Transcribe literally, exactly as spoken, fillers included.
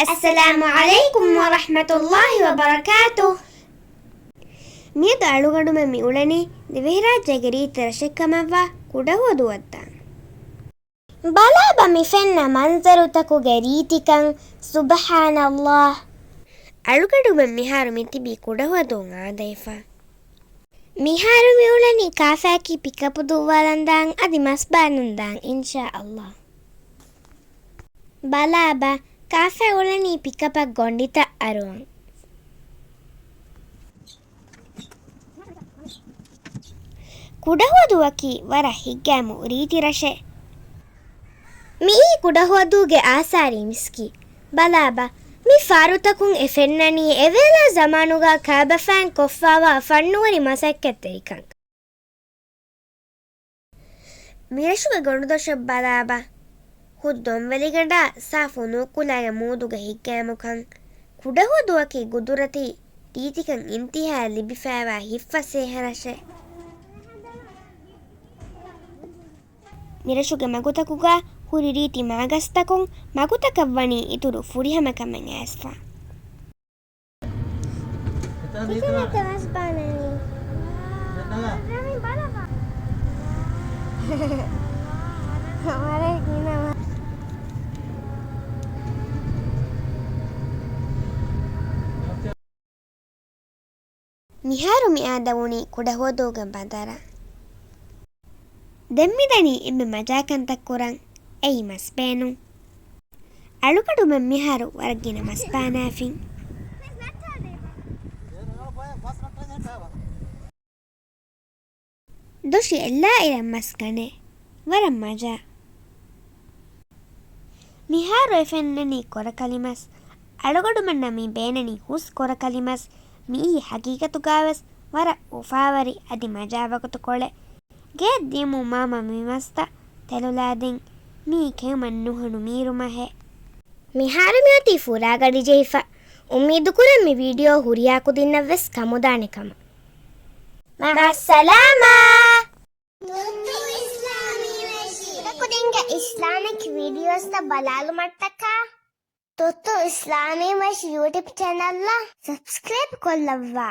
އައްސަލާމު ޢަލައިކުމް ވަރަޙްމަތުﷲި ވަބަރަކާތުހު. މިއަދު އަޅުގަނޑުމެން މި އުޅެނީ ދިވެހިރާއްޖޭގެ ރީތި ރަށެއް ކަމަށްވާ ކުޑަހުވަދުއަށްދާން. ބަލާބަ މި ފެންނަ މަންޒަރުތަކުގެ ރީތިކަން، ސުބްޙާނަﷲ. އަޅުގަނޑުމެން މިހާރު މި ތިބީ ކުޑަހުވަދުއަށް އާދައިފަ. މިހާރު މި އުޅެނީ ކާފައަކީ ޕިކަޕު ދުއްވާލަން ދާން އަދި މަސް ބާނަން ދާން، އިންޝާﷲ. ބަލާބަ، ކާފަ އުޅެނީ ޕިކަޕަށް ގޮނޑިތައް އަރުވަން. ކުޑަހުވަދުއަކީ ވަރަށް ހިތްގައިމު ރީތި ރަށެއް. މިއީ ކުޑަހުވަދޫގެ އާސާރީ މިސްކިތް. ބަލާބަ، މި ފާރުތަކުން އެ ފެންނަނީ އެވޭލާ ޒަމާނުގަ ކައިބަފައިން ކޮށްފާވާ ފަންނުވެރި މަސައްކަތްތެރިކަން. މިރަށުގެ ގޮނޑުދޮށަށް ބަލާބަ. ހުއްދަ އޮންވެލިގަނޑާ ސާފު ނޫކުލައިގެ މޫދުގެ ހިތްގައިމުކަން. ކުޑަހުވަދުއަކީ ގުދުރަތީ ރީތިކަން އިންތިހާއަށް ލިބިފައިވާ ހިތްފަސޭހަ ރަށެއް. މިރަށުގެ މަގުތަކުގަ ހުރި ރީތި މާގަސްތަކުން މަގުތަކަށް ވަނީ އިތުރު ފުރިހަމަކަމެއް އައިސްފަ. ކިކަން އެތަން މަސް ބާނަނީ. ރަމީ ބަލަބަ. ވަރަށް ގިނަ މަ-، މިހާރު މި އާދަވުނީ ކުޑަހުވަދޫގެ ބަނދަރަށް. ދެން މިދަނީ އެންމެ މަޖާކަންތައް ކުރަން. އެއީ މަސް ބޭނުން. އަޅުގަނޑުމެން މިހާރު ވަރަށް ގިނަ މަސް ބާނާފިން. ދޮށި އެއްލާއިރަށް މަސް ގަނެ. ވަރަށް މަޖާ. މިހާރު އެ ފެންނަނީ ކޮރަކަލި މަސް. އަޅުގަނޑުމެންނަށް މި ބޭނަނީ ހުސް ކޮރަކަލި މަސް. މިއީ ހަގީގަތުގައިވެސް ވަރަށް އުފާވެރި އަދި މަޖާ ވަގުތުކޮޅެއް. ގެއަށް ދިޔުމުން މާމަ މި މަސްތައް ތެލުލާދިން. މިއީ ކެއުމަށް ނުހަނު މީރު މަހެއް. މިހާރު މިއޮތީ ފުރާގަޑި ޖެހިފަ. އުއްމީދުކުރަން މި ވީޑިއޯ ހުރިހާ ކުދިންނަށްވެސް ކަމުދާނެ ކަމަށް. މަޢައްސަލާމާ. ތުއްތު އިސްލާމީ ވެށި. ކުދިންގެ އިސްލާމިކް ވީޑިއޯސްތައް ބަލާލުމަށްޓަކާ ތުއްތު އިސްލާމީ ވެށި ޔޫޓިއުބް ޗެނަލްއަށް ސަބްސްކްރައިބް ކޮށްލައްވާ.